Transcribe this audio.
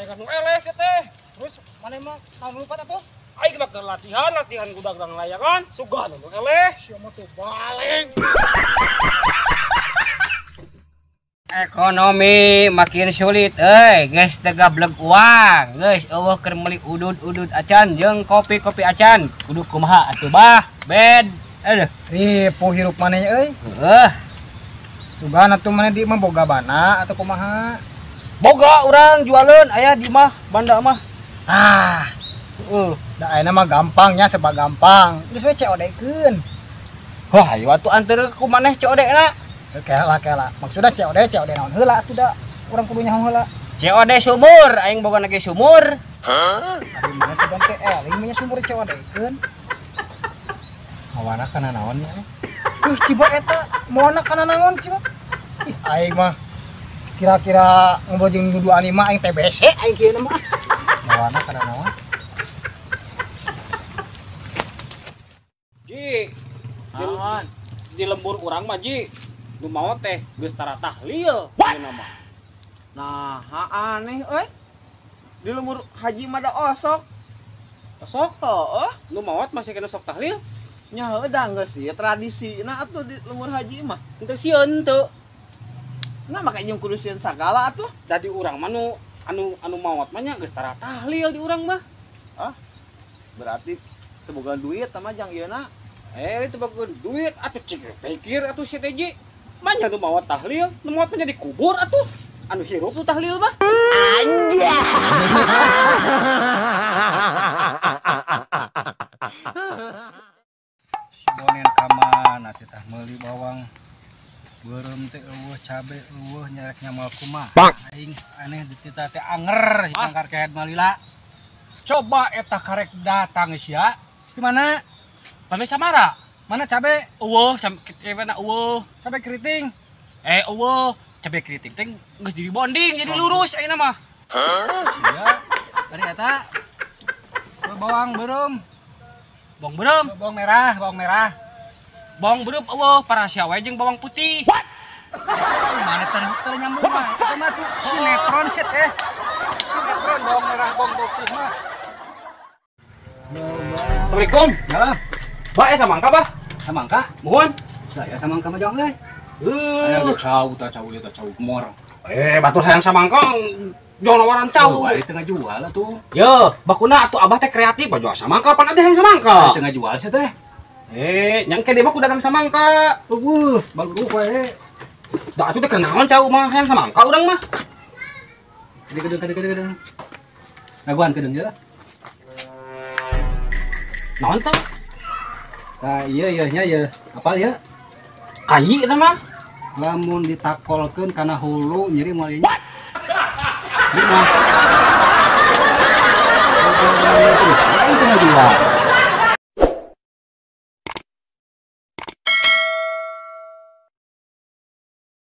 Layangan nu eleh sia teh. Terus maneh mah naon lupa atuh? Aing mah keur latihan, latihan gudagang layangan, sugan nu eleh. Sia mah tuh baleng. Ekonomi makin sulit euy, geus teu gableg uang, geus eueuh keur meuli udud-udud acan jeung kopi-kopi acan. Kudu kumaha atuh bah, bed. Aduh, ripuh hirup maneh euy. Heeh. Sugan atuh maneh di mah boga bana atau kumaha? Boga urang jualeun aya di mah banda mah. Ah, heeh. Da ayeuna mah gampang nya, serba gampang. Geus we COD-keun. Wah, ayo atuh anteur ku maneh COD-na. Kela kela. Maksudna COD COD naon heula atuh da urang kudu nyaho heula. COD sumur, aing boga lagi sumur. Hah? Ari mana sugan teh eling mah sumur COD-keun. Mawana kana naon nya? Ciba eta mawana kana naon ciba? Ih, aing mah kira-kira ngobrol jeung duduan mah aing TBC aing kieu mah. Mawana kana naon? Ji, naon? Di lembur urang mah Ji. Nu maot teh geus tara tahlil ayeuna mah. Nah, aneh euy. Di lembur haji mah da osok. Osok? Heeh. Nu maot masih kena sok tahlil? Nya heuh da geus ieu tradisina atuh di lembur haji mah. Henteu sieun teu. Nah, make jeung kudu sieun sagala atuh. Jadi urang mah nu anu maot mah nya geus tara tahlil di urang mah. Ah. Berarti teu boga duit tah mah jang ieuna. Eh, teu boga duit atuh cik pikir atuh si teh Ji. Manya nu maot tahlil, nu maot mah jadi kubur atuh. Anu hirup nu tahlil mah. Anjay. Si bonen ka mana teh tah meuli bawang beureum teh eueuh, cabe eueuh, nyarek nyamal kumaha. Aing aneh ditita teh anger jangkar kehed malila. Coba eta karek datang sia. Di mana? Pameh Samara. Mana cabe? Eueuh, mana eueuh. Cabe keriting. Eh, eueuh, cabe keriting teh geus di bonding jadi lurus ayeuna mah. Sia. Tadi eta bawang beureum. Bawang beureum, bawang merah, bawang merah. Bawang beureum eueuh, parasia wae jeung bawang putih. What? Mana teu nyambung mah. Eta mah tuh sinetron sih teh. Sinetron bawang merah, bawang putih mah. Assalamualaikum. Ya. Bah, samangka bah? Samangka? Mohon. Saya samangka mah jong euy. Aya cau tah cau ieu tah cau mor. Eh, batur hayang samangka jong nawaran cau. Euy, teu ngajual atuh. Yo, bakuna atuh abah teh kreatif jual samangka pan ada hayang samangka. Teu ngajual sih teh. Eh, nyangke dia mah kudu dagang samangka. Eueuh, bagus we. Da atuh teh keur naon cau mah hayang samangka urang mah. Gede gede gede gede. Ngaguan kedeung ye. Naon teh? Nah, iya iya nya ieu. Apal ya? Kai eta mah. Lamun ditakolkeun kana hulu nyeri moal ieu. Lima. Terus, aing teu ngajual.